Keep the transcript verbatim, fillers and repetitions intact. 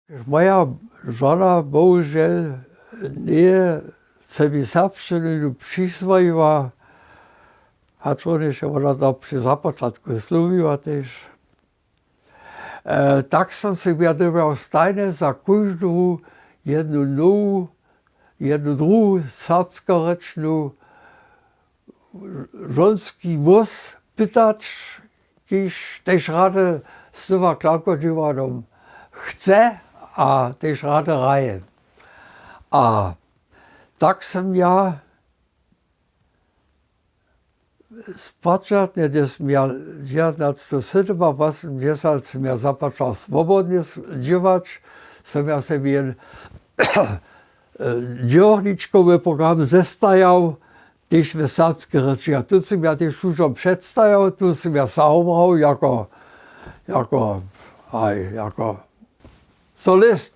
Moja žona bohužel njeje sebi serbšćinu přiswojiła, hač wone je wona to při započatku slubiła tež. Tak som sej ja dyrbjał stajnje za kóždu jednu nowu, jednu druhu serbskorěčnu žonski hłós pytać, kiž tež rady z tyma klamkodźěłarjom chce a tež rady hraje. A tak som ja spočatnje, hdyž som ja dźewjatnaćestowsydomawosomdźesat som ja započał swobodnje dźěłać, som ja sebi jen dźěłarničkowy program zestajał, tež w serbskej rěči. A tu som ja tež lužom předstajał, tu som ja sahomrał jako jako haj jako solist.